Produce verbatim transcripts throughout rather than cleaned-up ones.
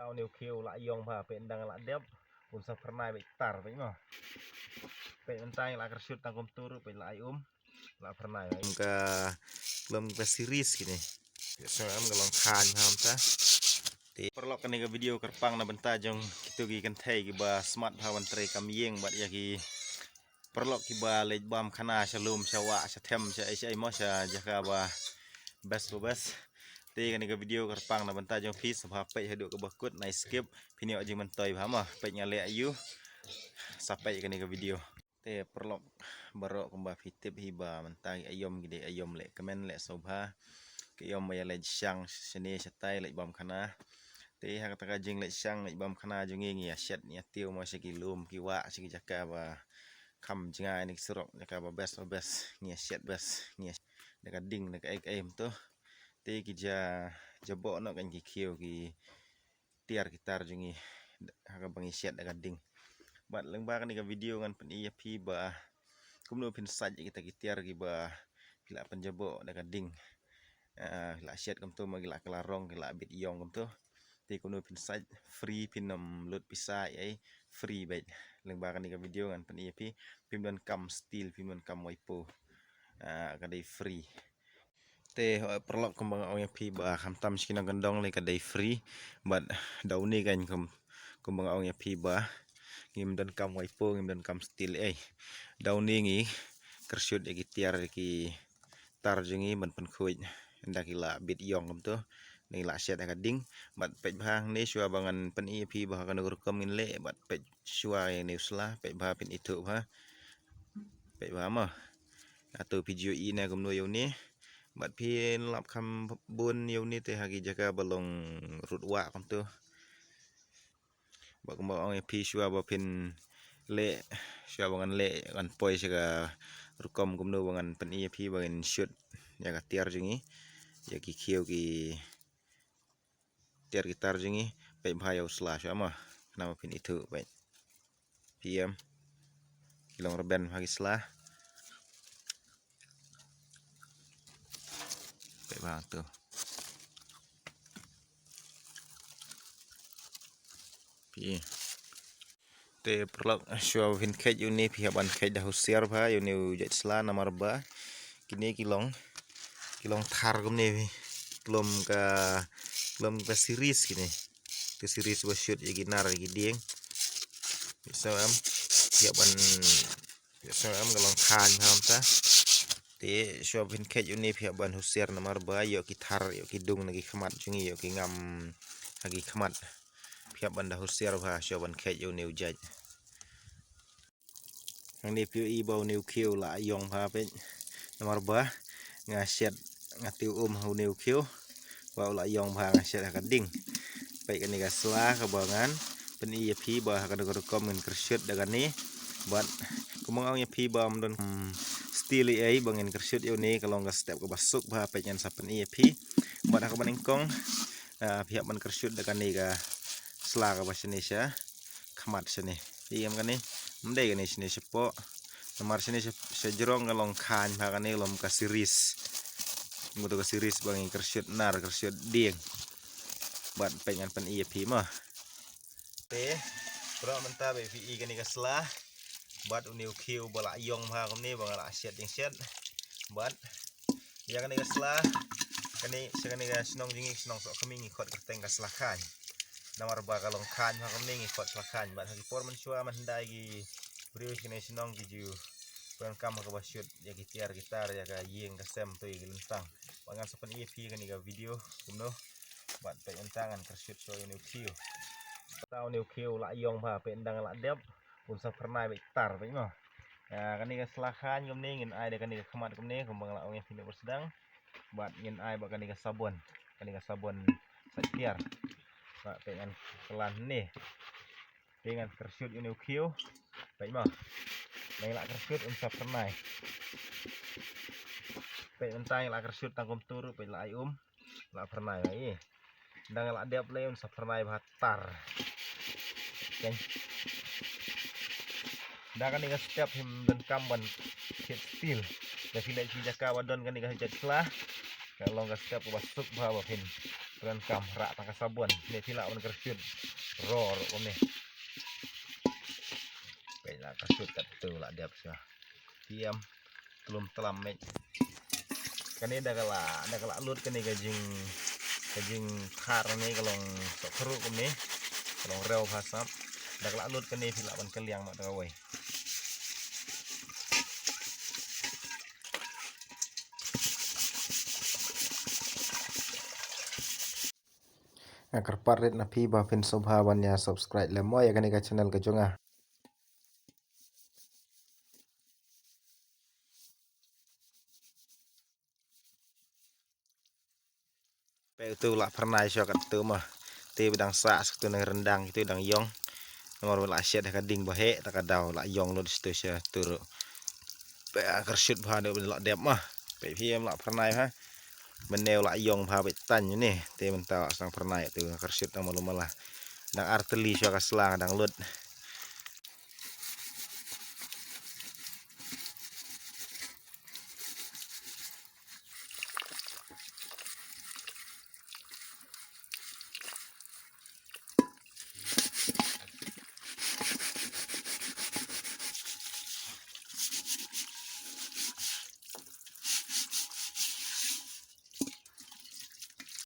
Une u khiew la ïong bha, peit ynda la dep un sa phyrnai beit tar beit mo. Peit mynta la kyrshuit tang kumtu ruh, peit la ai um, la phyrnai beit. Ka klom ka series kine. Ka sngewbha ka long khan ha mynta. Te paralok, kane ka video kyrpang na bynta jong kito ki kynthei kiba smat bha ban trei kam ïing bad ïa ki paralok kiba leit bam khana sha lum, sha wah, sha them, sha ai sha ai mo, sha jaka ba best ba best. Te kane ka video kyrpang na bynta jong phi, sngewbha peit haduh kaba kut, nai skip, phin ïoh jingmyntoi bha mo. Peit nga leh aïu, sa peit kane ka video. Te paralok baroh, kumba phi tip hi ba mynta ki aïom ki dei aïom leh kmen, leh sngewbha. Ki aïom ba ïa leit shang shane shatai, leit bam khana. Te ha kata ka jingleit shang leit bam khana jong ngi, ngi ïa shet, ngi ïa tiew mo sha ki lum ki wah, sha ki jaka ba kham jngai ne ki surok, jaka ba best ba best, ngi ïa shet best, ngi ïa shet da ka ding, da kaei kaei kumto. Te ki ja, jaboh noh kan ki khiew ki tiar ki tar jong ngi ha kaba ngi shet da ka ding. Bad lyngba kane ka video ngan pyni ïa phi ba kumno phin sait ïa kita ki tiar kiba phi lah pynjaboh da ka ding. Ah, phi lah shet kumto ma ki lah kylla rong, ki lah bit ïong kumto. Te kumno phin sait, free, phin ym lut pisa ei, free beit. Lyngba kane ka video ngan pyni ïa phi, phim donkam steel, phim donkam waipo. Ah, ka dei free. Te, eh, paralok, kumba nga ong ïa phi ba khamtam shi ki nongkyndong lei ka dei free, bad da une kan kum, kumba nga ong ïa phi ba ngim donkam waipo, ngim donkam steel ei. Da une ngi kyrshuit ïa ki tiar ki tar jong ngi ban pynkhuid ynda ki lah bit ïong kumto, ngi lah shet ha ka ding. Bad peit bha hangne shuwa ba ngan pyni ïa phi ba ha kano ka rukom ngin leh, bad peit shuwa ïa une u sla, peit bha phin ithuh bha. Peit bha mo. Hato phi ju ïohi ne kumno ïa une. Bad phin lap kham bun ïa une te ha ki jaka ba long rud wah kumto. Bad kumba ong ïa phi shuwa ba phin leh, shuwa ba ngan leh, ngan poi sha ka rukom kumno ba ngan pyni ïa phi ba ngin shoot ïa ka tiar jong ngi, ïa ki khiew ki tiar ki tar jong ngi. Peit bha ïa u sla shuwa mo. Khnang ba phin ithuh, peit. Phi ïam. Ki long rben ha ki sla. Peit bha to. Phi. Te paralok, shuwa ba phin kheit ïa une phi hap ban kheit da husiar bha ïa une u jait sla, namar ba kine ki long, ki long thar kumne, klom ka, klom ka series kine. Ka series ba shoot ïa ki nar ïa ki dieng. Phi ïam, phi hap ban, phi ïam, ka long khan ha mynta. Te shuwa ba phin kheit ïa une phi hap ban husiar namar ba ïoh ki thar, ïoh ki dung na ki khmat jong ngi, ïoh ki ngam ha ki khmat. Phi hap ban da husiar bha shuwa ban kheit ïa une u jait. Hangne phi ïohi ba une u khiew la ïong bha, peit. Namar ba nga shet, nga tiew um ha une u khiew ba u la ïong bha, nga shet ha ka ding. Peit kane ka sla kaba ngan pyni ïa phi ba ha kano ka rukom ngin kyrshuit da kane. Bad kumba nga ong ïa phi ba ym don, mm, steel ei ei ba ngin kyrshuit ïa une, ka long ka step kaba suk bha, peit ngan sa pyni ïa phi. Bad ha kaba nyngkong, ah, phi hap ban kyrshuit da kane ka sla kaba shane sha khmat shane. Ïam kane, ym dei kane shane shapoh. Namar shane sha, sha jrong ka long khan bha, kane long ka series. Kumto ka series ba ngin kyrshuit nar, kyrshuit dieng. Bad peit ngan pyni ïa phi mo. Te, paralok, mynta ba phi i kane ka sla. Bad une u khiew ba la ïong bha kumne ba nga la shet jingshet. Bad ïa kane ka sla, kane, sha kane ka shnong jong ngi, shnong Sohkhmih, ngi khot kyrteng ka sla khain. Namar ba ka long khain bha kumne ngi khot sla khain. Bad ha ki por mynshuwa mynhyndai ki briew sha kane shnong ki ju pyndonkam ha kaba shoot ïa ki tiar ki tar, ïa ka ïing ka sem, to ïa ki lyntang. Bad ngan sa pyni ïa phi kane ka video kumno. Bad peit mynta ngan kyrshuit shuwa ïa une u khiew. Mynta une u khiew la ïong bha, peit ynda la dep un sa phyrnai beit tar beit mo. Ah, kane ka sla khain kumne ngin ai da kane ka khmat kumne, kumba nga la ong ïa phi na pyrshang. Bad ngin ai bad kane ka sabon, kane ka sabon sait tiar. Bad peit ngan kylla ne. Te ngan kyrshuit ïa une u khiew. Peit mo. Ngi la kyrshuit un sa phyrnai. Peit mynta ngi la kyrshuit tang kumtu ruh, peit la ai um. La phyrnai bha ïa. Ynda la dep lei un sa phyrnai bha tar. Kan. Da kane ka step phim donkam ban thied steel. Da phi leit sha ki jaka ba don kane ka jait sla, ka long ka step kaba suk bha ba phin Pyndonkam rah tang ka sabon ne phi lah ban kyrshoot. Ror kumne. Peit la kyrshoot katto la dep sha. Phi ïam. Tlum tlam meit. Kane da ka la, da ka la lut kane ka jing, ka jingkhar ne ka long sohkhruh kumne. Ka long rew bha sap. Da ka la lut kane phi lah ban kylliang noh da kawei. Nga kyrpad rit na phi ba phin sngewbha ban ïa subscribe lem mo ïa kane ka channel ka jong nga. Peit utu la phyrnai shuwa katto ma. Te ba dang sah shuwa tu na ryndang kitu dang ïong. Namar ba la shet ha ka ding ba heh ta ka daw la ïong lut shuwa tu sha tu ruh. Peit kyrshoot bha ne la dep ma. Peit phi em la phyrnai bha. Mynne la ïong bha peit tang ne. Te mynta la sdang phyrnai tu kyrshoot dang malu mala. Dang ar tylli shuwa ka sla dang lut.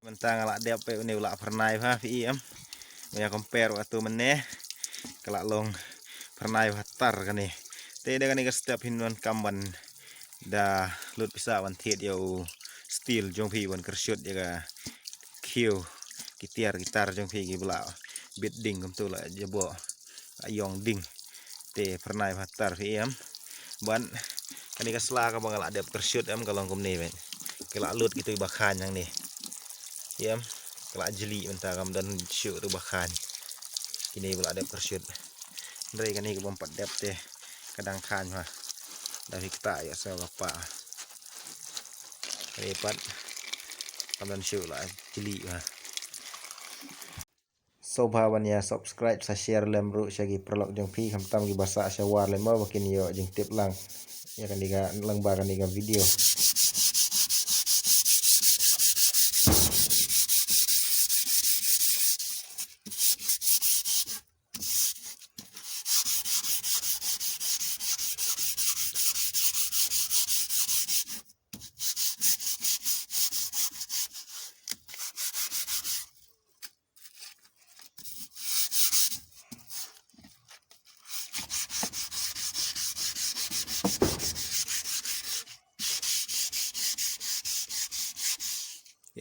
Mynta nga la dep peit une u la phyrnai bha phi em. Nga compare wa tu mynne. Ka la long phyrnai bha tar kane. Te da kane ka step hin wan kam ban da lut pisa wan thied ïa u steel jong phi wan kyrshoot ïa ka khiew ki tiar ki tar jong phi ki ba la bit ding kumtu la jaboh. La ïong ding. Te phyrnai bha tar phi em. Ban kane ka sla ka ba nga la dep kyrshoot em ka long kumne ben. Ki la lut kitu ba khan hangne. Em ka la jli mynta kam don shu tu ba khan. Kine ba la dep kyrshoot. Hynrei kane ka bym pat dep te ka dang khan ha. Da hi kata ïa sa ka pa. Kane pat kam don shu la jli ha. Sngewbha ban ïa subscribe sa share lem ruh sha ki paralok jong phi khamtam ki ba sah sha war lem ba kin ïoh jingtip lang ïa kane ka lang ba kane ka video.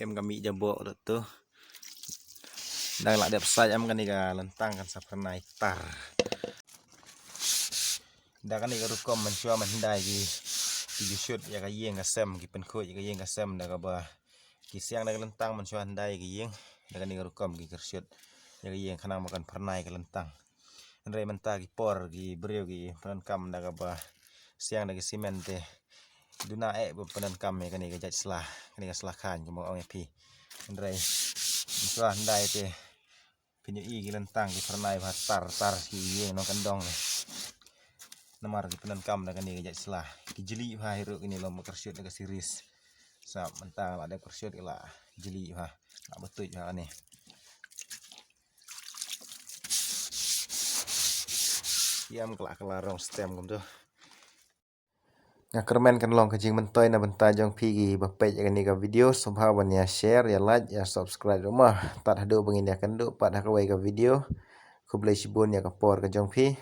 Em ka mih jaboh lut tu. Dang lah dep sait em kane ka lyntang kan sa phyrnai tar. Da kane ka rukom mynshuwa myndai ki, ki ju shoot ïa ka ïing ka sem, ki pynkhuid ïa ka ïing ka sem da kaba ki siang da ka lyntang mynshuwa myndai ki ïing, da kane ka rukom ki kyrshoot ïa ka ïing khnang ba kan phyrnai ka lyntang. Hynrei mynta ki por ki briew ki pyndonkam da kaba siang da ki cement te duna eh ba pyndonkam ïa kane ka jait sla, kane ka sla khain kumba ong ïa phi. Hynrei mynshuwa myndai te phin ïohi ki lyntang ki phyrnai bha tar tar ki ïing nongkyndong ne. Namar ki pyndonkam da kane ka jait sla. Ki jli bha hi ruh kine long ba kyrshoot da ka series. Sa mynta la dep kyrshoot ki la jli bha. La ba tuid bha kane. Ïam ka la ka la rong stem kumtu. Nga kyrmen kan long ka jingmyntoi na bynta jong phi ki ba peit ïa kane ka video, sngewbha ban ïa share, ïa like, ïa subscribe ruh ma. Tad haduh ba ngin ïa kynduh pat ha kawei ka video. Khublei shibun ïa ka por ka jong phi.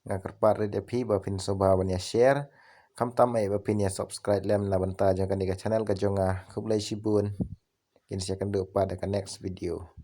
Nga kyrpad rit ïa phi ba phin sngewbha ban ïa share. Khamtam eh ba phin ïa subscribe lem na bynta jong kane ka channel ka jong nga. Khublei shibun. Ngin sa ïa kynduh pat ha ka next video.